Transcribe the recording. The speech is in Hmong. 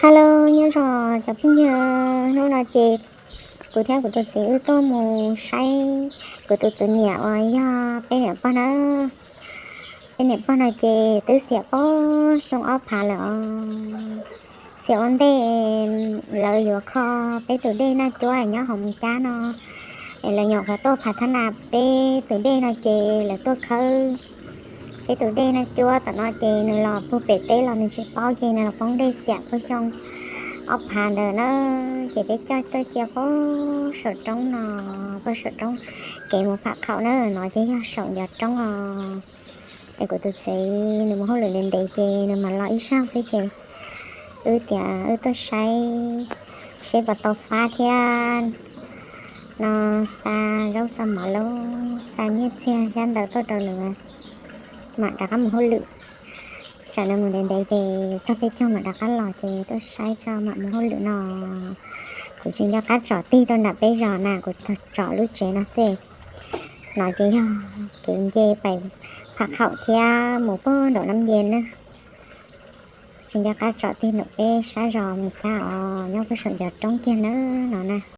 Hello, nyob zoo cov phooj ywg, hnub no ces kuv thiab kuv tus txiv wb tuaj mus saib kuv tus txiv niam uas yog peb niam pog na. Peb niam pog no ces twb xiam poob xyoo ob phav lawm os. Xiam ua ntej lawv yuav kho peb tus dej Naj Cuab nyob hauv Moos Cab no, es lawv nyuam qhuav tuaj phav thab nas peb tus dej no ces lawv tuaj khawb peb tus dej Naj Cuab tom no ces nws los puag pem teb los nws tsis paub ces nws los poob dej xiam poob xyoo ob phav ntawd na. Ces peb coj tuaj cia poob saum roob no, poob saum roob kev mus Pham Khaum na, no ces yog saum ncov roob os. Es kuv tus txiv nws mus hauj lwm ntev ntev ces nws mam los ib zaug xwb ces wb tias wb tuaj saib seb puas tau fab thiab no, xa zaub xa mov lub xa nyiaj txiag xyab ntawv tuaj rau nws mam rov qab mus hauj lwm. Tsam nws mus ntev ntev ces txog peb caug mam rov qab los ces tuaj saib tso mam mus hauj lwm no. Kuv tsis nco qab tsom tig rau nram peb zos na, kuv tsom lub tsev no xwb. No ces yog kev nce pem Pham Khaum thiab mus puag nraum Nab Nce na. Tsis nco qab tsom tig nram peb sab zos Moos Cab os, nyob puag saum ncov roob kiag na no na.